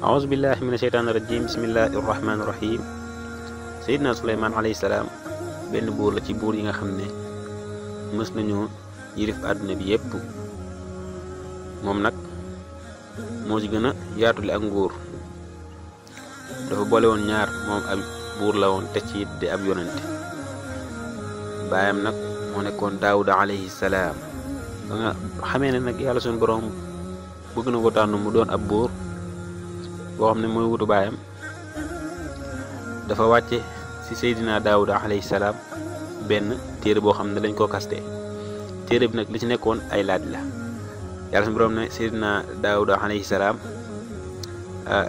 أعوذ بالله من الشيطان الرجيم بسم الله الرحمن الرحيم Seydina Suleymaan alayhi salaam benn buur la ci buur yi nga xam ne mës nañu yilif àdduna bi yépp moom nag moo ci gën a yaatule ak nguur dafa boole woon ñaar moom ab buur la woon te ci di ab yonente baayam nag moo nekkoon Daawuda alayhi salaam ba nga xamee ne nag yàlla suñu borom bëgg na ko tànn mu doon ab buur boo xam ne mooy wutu baayam dafa wàcce ci Seydina Daawuda alayhi salaam benn téere boo xam ne dañ koo kaste téere bi nag li ci nekkoon ay laaj la yàlla suñu borom ne Seydina Daawuda alayhi salaam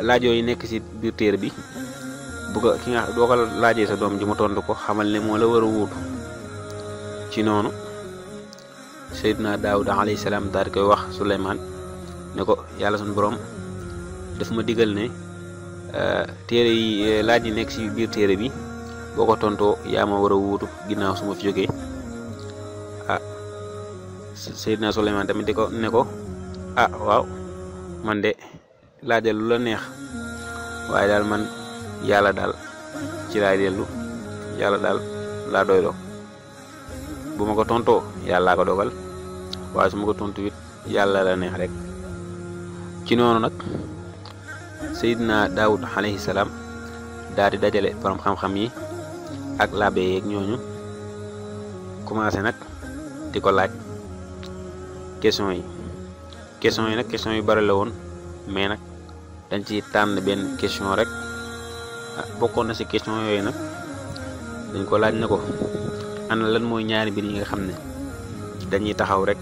laaj yooyu nekk ci biir téere bi bu ko ki nga doo ko laajee sa doom ji mu tontu ko xamal ne moo la war a wuutu ci noonu Seydina Daawuda alayhi salaam daal di koy wax Suleymaan ne ko yàlla suñu borom daf ma digal ne téere yi laaj yi nekk ci biir téere bi boo ko tontoo yaa ma war a wuutu ginnaaw su ma fi jógee Seydina Suleymaan tamit di ko ne ko waaw man de laajal lu la neex waaye daal man yàlla daal ci laay dellu yàlla daal laa doyloo bu ma ko tontoo yàlla laa ko dogal waaye su ma ko tontu it yàlla la neex rek ci noonu nag Seydina Daawud alayhi salaam daal di dajale borom xam-xam yi ak laabe yeeg ñooñu commencé nag di ko laaj question yi nag question yu bari la woon mais nag dañ ci tànn benn question rek bokkoon na ci question yooyu nag dañ ko laaj na ko ana lan mooy ñaari mbir yi nga xam ne dañuy taxaw rek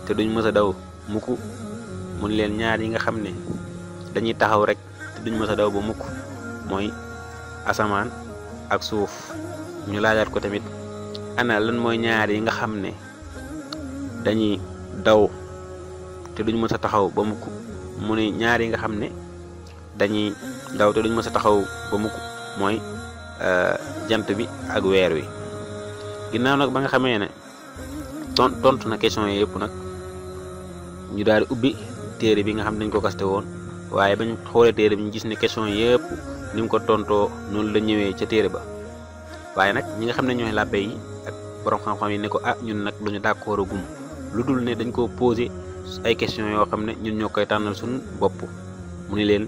te duñ mës a daw mukk mun leen ñaar yi nga xam ne dañuy taxaw rek te duñ mës a daw ba mukk mooy asamaan ak suuf ñu laajaat ko tamit ana lan mooy ñaar yi nga xam ne dañuy daw te duñ mës a taxaw ba mukk mu ne ñaar yi nga xam ne dañuy daw te duñ mës a taxaw ba mukk mooy jant bi ak weer wi ginnaaw nag ba nga xamee ne tontu na question yi yëpp nag ñu daal di ubbi téere bi nga xam ne dañ ko kaste woon waaye bañ xoolee téere bi ñu gis ne question yëpp ni mu ko tontoo noonu la ñëwee ca téere ba waaye nag ñi nga xam ne ñooy làbbe yi ak borom xam-xam yi ne ko ñun nag lu ñu d'accord a gum lu dul ne dañ ko posé ay question yoo xam ne ñun ñoo koy tànnal suñu bopp mu ni leen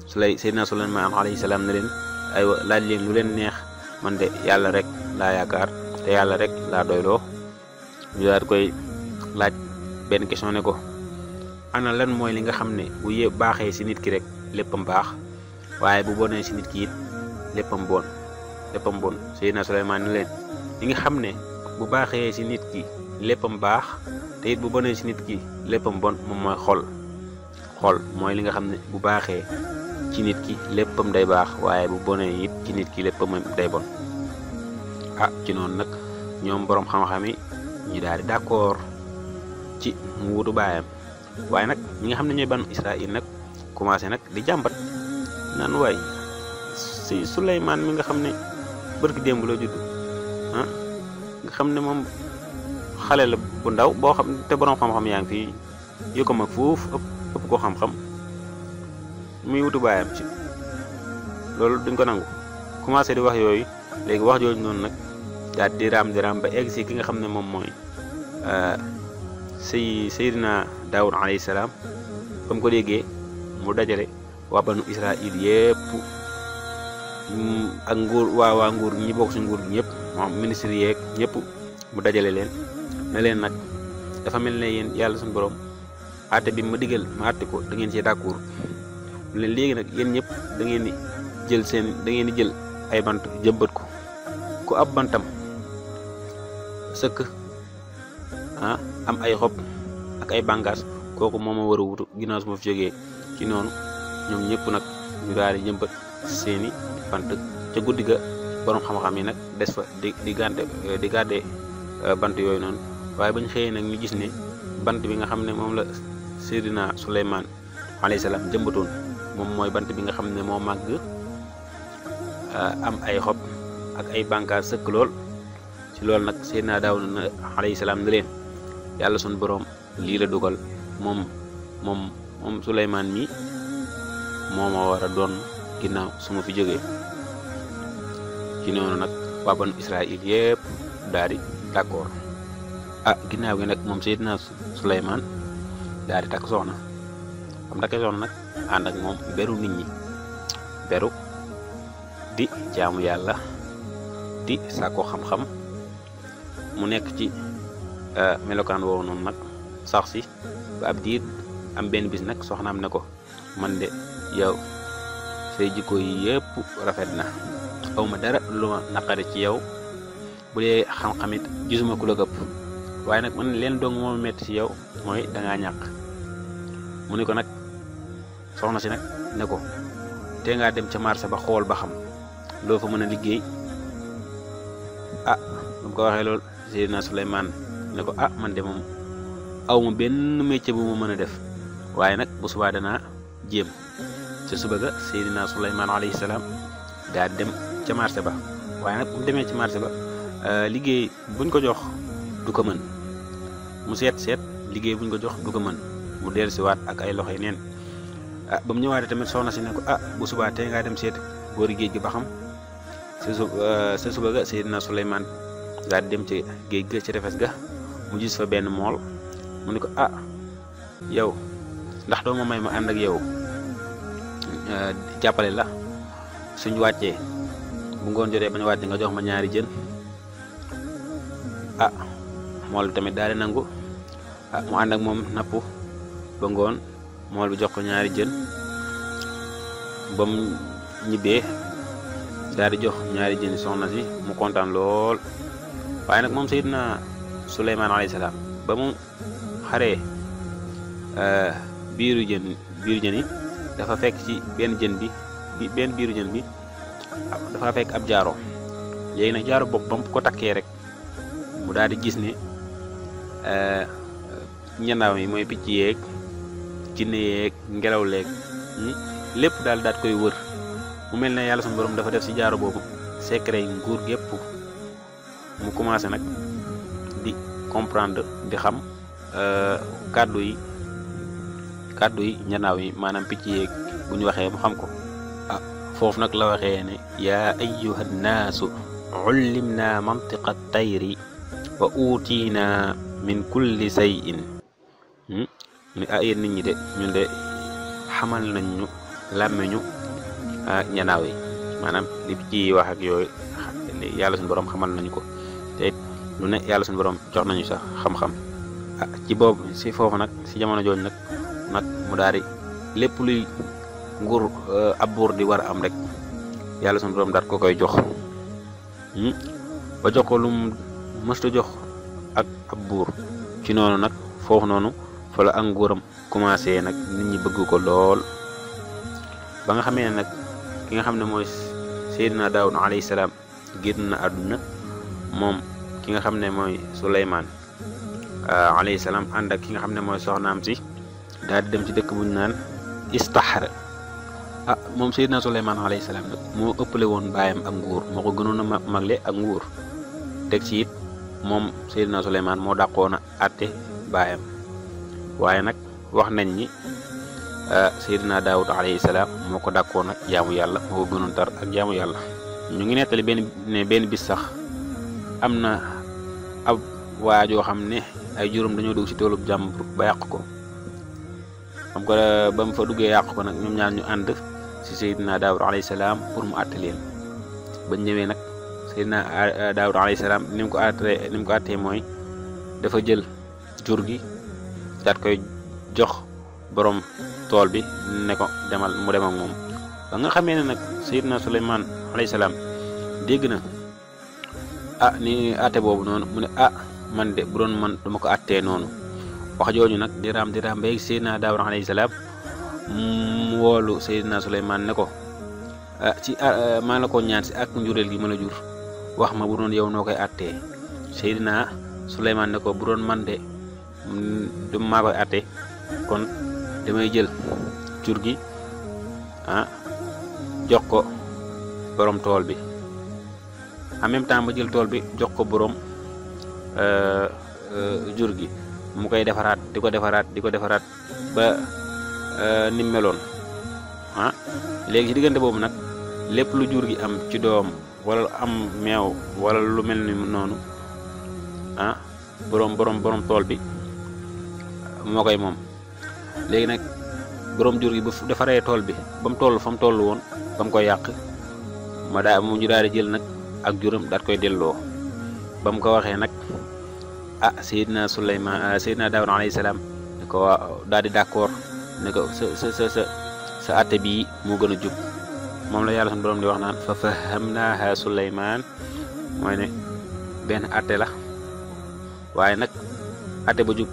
Seydina Suleymaan alayhi salaam ne leen aywa laaj leen lu leen neex man de yàlla rek laa yaakaar te yàlla rek laa doyloo ñu daal koy laaj benn question ne ko ana lan mooy li nga xam ne bu baaxee ci nit ki rek léppam baax waaye bu bonee ci nit ki it léppam bon Seydina Suleymaan ne leen li nga xam ne bu baaxee ci nit ki léppam baax te it bu bonee ci nit ki léppam bon moom mooy xol mooy li nga xam ne bu baaxee ci nit ki léppam day baax waaye bu bonee it ci nit ki léppam day bon ci noonu nag ñoom boroom xam-xam yi ñu daal di d'accord ci mu wutu baayam waaye nag ñi nga xam ne ñooy banu Israël nag commencé nag di jàmbat naan waay si Suleymaan mi nga xam ne bërki démb la judd nga xam ne moom xale la bu ndaw boo xam te boroom xam-xam yaa ngi fii yu ko mag foofu ëpp ko xam-xam muy wutu baayam ci loolu duñ ko nangu commencé di wax yooyu léegi wax jooju noonu nag daal di raam ba egg si ki nga xam ne moom mooy Seydina Daawud alayhi salaam ba mu ko déggee mu dajale waa banu Israël yépp ak waa nguur ñi bokk ci nguur gi ñëpp moom ministre yeeg ñëpp mu dajale leen ne leen nag dafa mel ne yéen yàlla suñu borom àtte bi ma digal ma àtte ko da ngeen cee d'accord leen léegi nag yéen ñëpp da ngeen di jël ay bant jëmbat ko ku ab bantam sëkk am ay xob ak ay bàngaas kooku moom ma war a wutu ginnaaw su ma fi jógee ci noonu ñoom ñëpp nag ñu daal di jëmbat seeni bant ca guddi ga borom xam-xam yi nag des fa di gàdde bant yooyu noonu waaye bañ xëyee nag ñu gis ne bant bi nga xam ne moom la Seydina Suleymaan alayhi salaam jëmbatoon moom mooy bant bi nga xam ne moo màgg am ay xob ak ay bànkaas sëkk lool ci loolu nag Seydina Daawuda alayhi salaam ne leen yàlla sunu borom lii la dugal moom Suleymaan mi moo ma war a doon ginnaaw su ma fi jógee. ci noonu nag waa banu Israël yépp daal di d'accord. ginnaaw gi nag moom Seydina Suleymaan daal di takk soxna am takkee soxna nag ànd ak moom beru nit ñi beru di jaamu yàlla di sàkko xam-xam mu nekk ci melokaan woowu noonu nag sax si ba ab diir am benn bis nag soxnaam ne ko man de yow say jikko yi yëpp rafet na awma dara lu ma naqari ci yow bu dee xam-xamit gisuma ku la gëpp waaye nag man leen dong moo metti ci yow mooy dangaa ñàkk. mu ne ko nag soxna si nag ne ko te ngaa dem ca marché ba xool ba xam loo fa mën a liggéey. bu ko waxee loolu Seydina Suleymaan ne ko man de moom awma benn métier bu ma mën a def waaye nag bu subaa danaa jéem. ca suba ga Seydina Suleymaan alayhi salaam daal dem ca marché ba waaye nag bu mu demee ci marché ba liggéey buñ ko jox du ko mën mu seet liggéey buñ ko jox du ko mën mu dellusiwaat ak ay loxoy neen. ba mu ñëwaatee tamit soxna si ne ko bu subaa tey ngaa dem seet góori géej gi ba xam. sa suba ga Seydina Suleymaan daal di dem ci géej ga ci tefes ga mu gis fa benn mool mu ne ko yow ndax doo ma may ma ànd ak yow jàppale la suñ wàccee bu ngoon jotee ba ñu wàccee nga jox ma ñaari jën. mool bi tamit daal di nangu mu ànd ak moom napp ba ngoon mool bi jox ko ñaari jën ba mu ñibbee daal di jox ñaari jën soxna si mu kontaan lool. waaye nag moom Seydina Suleymaan alayhi salaam ba mu xaree biiru jën yi dafa fekk ci benn biiru jën bi dafa fekk ab jaaro. léegi nag jaaro bopp ba mu ko takkee rek mu daal di gis ne ñanaaw yi mooy picc yeeg jinne yeeg ngelaw leeg lépp daal koy wër. mu mel ne yàlla suñu borom dafa def ci jaaro boobu secret yi nguur gépp. mu commencé nag di comprendre di xam kàddu yi ñanaaw yi maanaam picc yeeg bu ñu waxee mu xam ko. foofu nag la waxee ne yaa ayyuha nnaasu ullimna mantiqa tayri wa utiina min kulli shay'in. ni yéen nit ñi de ñun de xamal nañ ñu làmmeñu ñanaaw yi maanaam li picc yi wax ak yooyu yàlla suñu borom xamal nañu ko te lu ne yàlla suñu borom jox nañu sax xam-xam. ci boobu si foofu nag si jamono jooju nag mu daal di lépp luy nguur ab buur di war a am rek yàlla suñu borom daal ko koy jox ba jox ko lu mu mësta jox ak ab buur. ci noonu nag foofu noonu fa la ak nguuram commencé nag nit ñi bëgg ko lool ba nga xamee ne nag ki nga xam ne mooy Seydina Daawud alayhi salaam génn na àdduna moom ki nga xam ne mooy Suleymaan alayhi salaam ànd ak ki nga xam ne mooy soxnaam si daal di dem ci dëkk bu ñu naan Istaxar. moom Seydina Suleymaan alayhi salaam nag moo ëppale woon baayam ak nguur moo ko gënoon a magle ak nguur teg ci it moom Seydina Suleymaan moo dàqoon a àtte baayam. waaye nag wax nañ ni Seydina Daawud alayhi salaam moo ko dàqoon ak jaamu yàlla moo ko gënoon tar ak jaamu yàlla. ñu ngi nettali benn bis sax am na ab waajoo xam ne ay juróom dañoo dugg ci toolub jàmbur ba yàq ko. xam ko ba mu fa duggee yàq ko nag ñoom ñaar ñu ànd ci Seydina Daawud alayhi salaam pour mu àtte leen. bañ ñëwee nag Seydina Daawud alayhi salaam ni mu ko àttee mooy dafa jël jur gi daat koy jox borom tool bi ne ko demal mu dem ak moom. ba nga xamee ne nag Seydina Suleymaan alayhi salaam dégg na ni àtte boobu noonu mu ne man de bu doon man duma ko àttee noonu. wax jooju nag di raam ba Seydina Daawud alayhi salaam mu woolu Seydina Suleymaan ne ko maa la ko ñaan si ak njureel gi ma la jur wax ma bu doon yow noo koy àttee. Seydina Suleymaan ne ko bu doon man de du maa koy àttee kon damay jël jur gi jox ko borom tool bi en même temps ma jël tool bi jox ko borom jur gi mu koy defaraat di ko defaraat ba ni meloon léegi ci diggante boobu nag lépp lu jur gi am ci doom wala am meew wala lu mel ni noonu borom tool bi moo koy moom. léegi nag borom jur gi bu defaree tool bi ba mu toll fa mu toll woon ba mu koy yàq mu ñu daal di jël nag ak juram daat koy delloo. ba mu ko waxee nag Seydina Daawuda alayhi salaam ne ko daal di d'accord ne ko sa atte bii moo gën a jub. moom la yàlla suñu borom di wax naan fa fahamnaaha Suleymaan mooy ne benn atte la waaye nag atte ba jub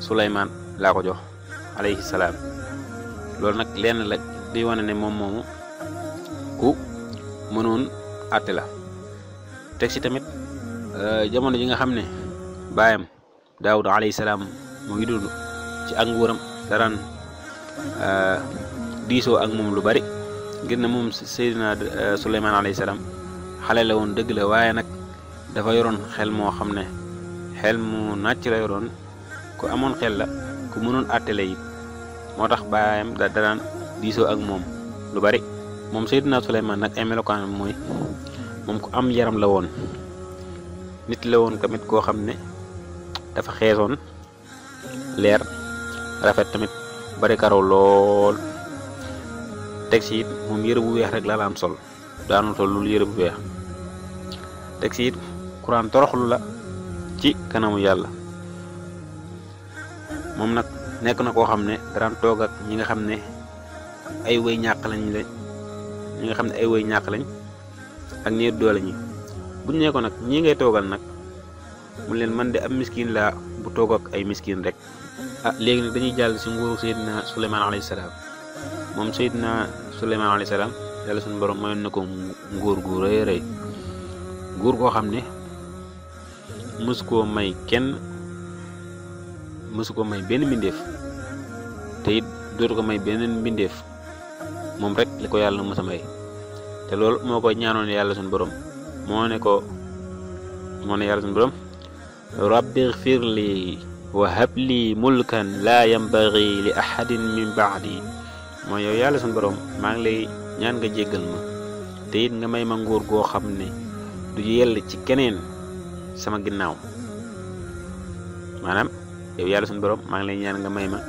Suleymaan laa ko jox alayhi salaam. loolu nag lenn la di wane ne moom moomu ku mënoon atte la. teg ci tamit jamono ji nga xam ne baayam Daawuda alayhi salaam mu ngi dund ci ak nguuram daraan diisoo ak moom lu bari ngir ne moom Seydina Suleymaan alayhi salaam xale la woon dëgg la waaye nag dafa yoroon xel moo xam ne xel mu nàcc la yoroon ku amoon xel la ku mënoon àtte la it moo tax baayam daraan diisoo ak moom lu bari. moom Seydina Suleymaan nag ay melokaanam mooy moom ku am yaram la woon nit la woon tamit koo xam ne dafa xeesoon leer rafet tamit bari karaw lool. teg ci it moom yëre bu weex rek la am sol daanu sol lu yëre bu weex. teg ci it Quraan toroxlu la ci kanamu yàlla. moom nag nekk na koo xam ne daan toog ak ñi nga xam ne ay wëy ñàkk lañ ak néew doole ñi buñ ne ko nag ñii ngay toogal nag mu leen man de am miskin laa bu toog ak ay miskin rek. léegi nag dañuy jàll ci nguuru Seydina Suleymaan alayhi salaam. moom Seydina Suleymaan alayhi salaam yàlla suñu borom mayoon na ko nguur gu rëy rëy nguur goo xam ne mësu koo may kenn mësu ko may benn mbindeef te it dootu ko may beneen mbindeef moom rek li ko yàlla mës a may. te loolu moo koy ñaanoon yàlla suñu borom moo ne yàlla suñu borom rabbi ighfir li wa hab li mulkan laa yambaghi li ahadin min ba'di. mooy yow yàlla suñu borom maa ngi lay ñaan nga jéggal ma te it nga may ma nguur goo xam ne du yell ci keneen sama ginnaaw. maanaam yow yàlla suñu borom maa ngi lay ñaan nga may ma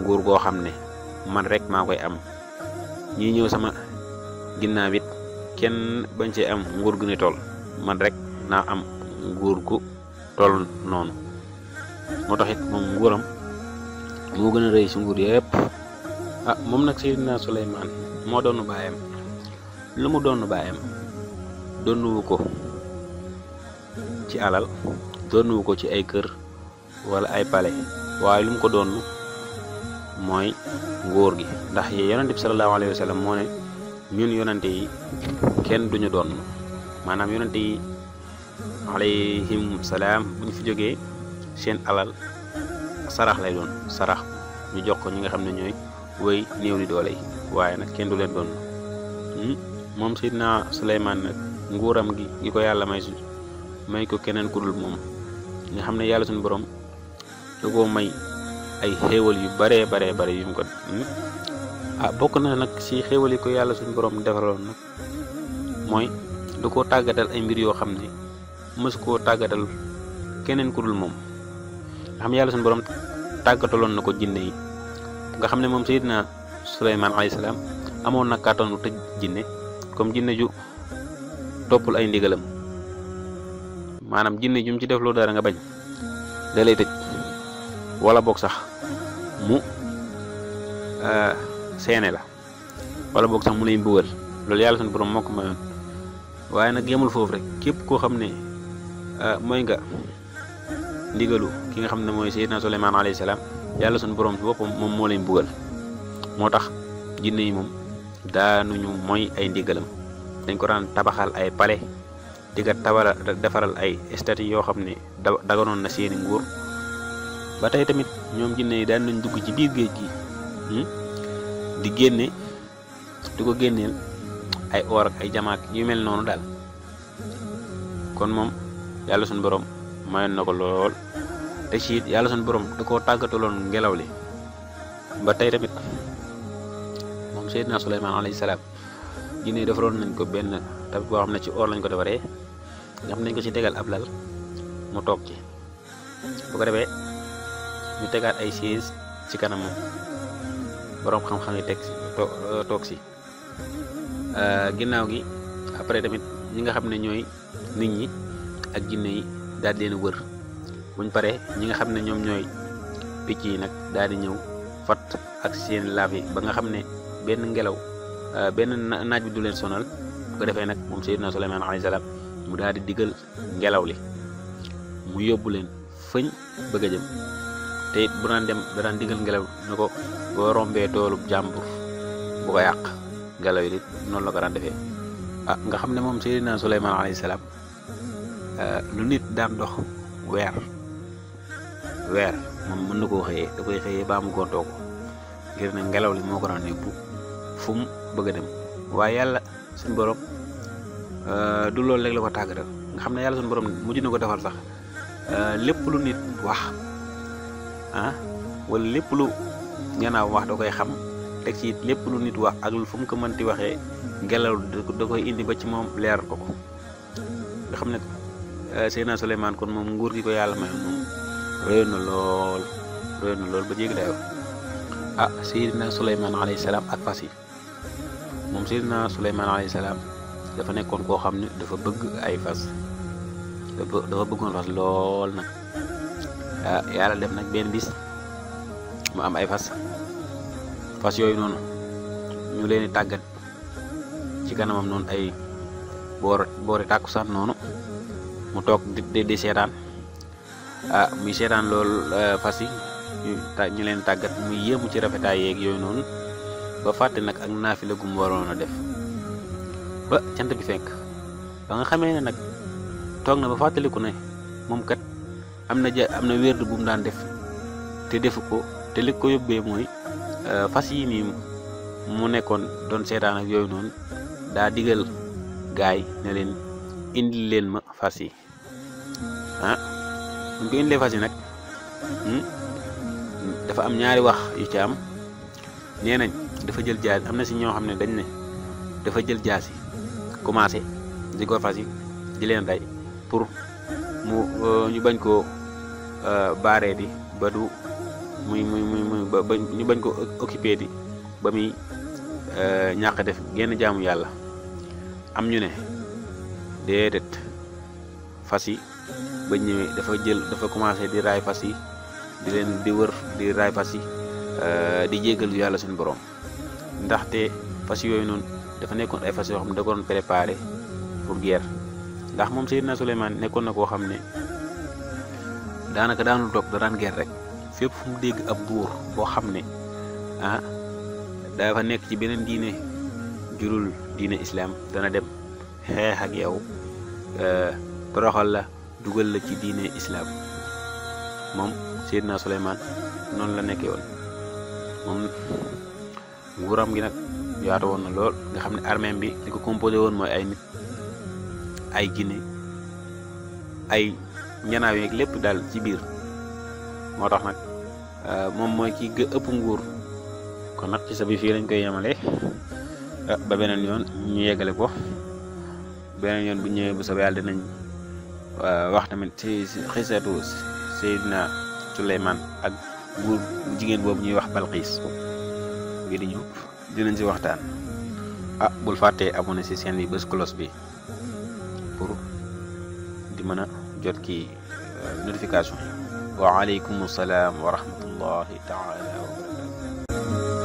nguur goo xam ne man rek maa koy am ñi ñëw sama ginnaaw it kenn bañ cee am nguur gu ne toll man rek naa am nguur gu toll noonu. moo tax it moom nguuram moo gën a rëy ci nguur yépp. moom nag Seydina Suleymaan moo doonu baayam. lu mu doonu baayam donnuwu ko ci alal donnuwu ko ci ay kër wala ay pale waaye lu mu ko doon mooy nguur gi. ndax yonent bi sallallahu alayhi wa sallam moo ne ñun yonante yi kenn duñu doon maanaam yonante yi alayhim salaam bu ñu fi jógee seen alal sarax lay doon sarax ñu jox ko ñi nga xam ne ñooy woy néew di doole yi waaye nag kenn du leen doon. moom Seydina Suleymaan nag nguuram gi ko yàlla may ko keneen ku dul moom nga xam ne yàlla suñu borom da koo may ay xéewal yu bare yu mu ko bokk na nag ci xéewal yi ko yàlla suñu borom defaroon nag mooy da koo tàggatal ay mbir yoo xam ne mësu koo tàggatal keneen ku dul moom nga xam ne yàlla suñu borom tàggataloon na ko jinne yi nga xam ne moom Seydina Suleymaan alayhi salaam amoon na kàttanu tëj jinne comme jinne ju toppul ay ndigalam maanaam jinne jum ci def loo dara nga bañ da lay tëj wala boog sax mu seene la wala boog sax mu lay mbugal loolu yàlla suñu borom moo ko mayoon. waaye nag yemul foofu rek képp koo xam ne mooy nga ndigalu ki nga xam ne mooy Seydina Suleymaan alayhi salaam yàlla suñu borom ci boppam moom moo lay mbugal. moo tax jinne yi moom daanuñu mooy ay ndigalam dañ ko daan tabaxal ay palais di ko defaral ay statues yoo xam ne daganoon na seeni nguur. ba tey tamit ñoom jinne yi daan nañ dugg ci biir géej gi di génne di ko génneel ay or ak ay jamaak yu mel noonu daal. kon moom yàlla suñu borom mayoon na ko lool te ci yàlla suñu borom da koo tàggataloon ngelaw li. ba tey tamit moom Seydina Suleymaan alayhi salaam jinne yi defaroon nañ ko benn tamit boo xam ne ci or lañ ko defaree nga xam nañ ko ci tegal ab lal mu toog ci bu ko defee ñu tegaat ay chaise ci kanamam boroom xam-xam yi teg si toog si ginnaaw gi après tamit ñi nga xam ne ñooy nit ñi ak jinne yi daal di leen wër buñ paree ñi nga xam ne ñoom ñooy picc yi nag daal di ñëw fat ak seen laaf yi ba nga xam ne benn ngelaw benn naaj bi du leen sonal bu ko defee nag moom Seydina Suleymaan alayhi salaam mu daal di digal ngelaw li mu yóbbu leen fëñ bëgg a jëm te it bu daan dem da daan digal ngelaw ne ko boo rombee toolub jàmbur bu ko yàq ngelaw yi it noonu la ko daan defee nga xam ne moom Seydina Suleymaan alayhi salaam lu nit daan dox weer moom mën na koo xëyee da koy xëyee baa mu gontoo ko ngir ne ngelaw li moo ko daan yóbbu fu mu bëgg a dem waaye yàlla suñu borom du loolu rek la ko tàggatal nga xam ne yàlla suñu borom mujj na ko defal sax lépp lu nit wax wala lépp lu ñanaaw wax da koy xam teg ci lépp lu nit wax ak fu mu ko mënti waxee ngelaw da koy indi ba ci moom leer ko nga xam ne Seydina Suleymaan kon moom nguur gi ko yàlla mayoon moom réyoon na lool ba jéggi dayoo Seydina Suleymaan alayhi salaam ak fas yi moom Seydina Suleymaan alayhi salaam dafa nekkoon koo xam ne dafa bëgg ay fas dafa bëggoon fas lool nag yàlla def nag benn bis mu am ay fas yooyu noonu ñu leen di tàggat ci kanamam noonu ay boori tàkkusaan noonu mu toog di seetaan muy seetaan loolu fas yi ñu leen tàggat muy yéemu ci rafetaay yeeg yooyu noonu ba fàtte nag ak naafila gu mu waroon a def ba cant bi fekk ba nga xamee ne nag toog na ba fàttaliku ne moom kat am na wérdu bu mu daan def te defu ko te li ko yóbbee mooy fas yi nii mu nekkoon doon seetaan ak yooyu noonu daa digal gaay ne leen indil leen ma fas yi buñ ko indilee fas yi nag dafa am ñaari wax yu ci am nee nañ dafa jël jaasi am na si ñoo xam ne dañ ne dafa jël jaasi commencé di gor fas yi di leen rey pour mu ñu bañ ko baaree di ba du muy ba ñu bañ ko occupé di ba muy ñàkk def genn jaamu yàlla am ñu ne déedéet fas yi ba ñëwee dafa commencé di raay fas yi di leen di wër di raay fas yi di jéggalu yàlla suñu borom ndaxte fas yooyu noonu dafa nekkoon ay fas yoo xam ne da ko doon préparé pour guerre ndax moom Seydina Suleymaan nekkoon na koo xam ne daanaka daanul toog da daan guerre rek fépp fu mu dégg ab buur boo xam ne dafa nekk ci beneen diine jurul diine islam dana dem xeex ak yow toroxal la dugal la ci diine islam moom Seydina Suleymaan noonu la nekkee woon moom nguuram gi nag yaatu woon na lool nga xam ne armée bi li ko composé woon mooy ay nit ay jinne ay ñanaaw yeeg lépp daal ci biir moo tax nag moom mooy ki ëpp nguur kon nag ci sa bi fii lañ koy yemale ba beneen yoon ñu yeggale ko beneen yoon bu ñëwee bu soobee yàlla dinañ wax tamit ci xisatu Seydina Suleymaan ak buur jigéen boobu ñuy wax Balqiis bi di ñëw dinañ ci waxtaan bul fàttee abonné ci chaîne bi bés cloche bi pour di mën a jot ki notification wa aleykum salaam wa rahmatullahi taala wa barakatuh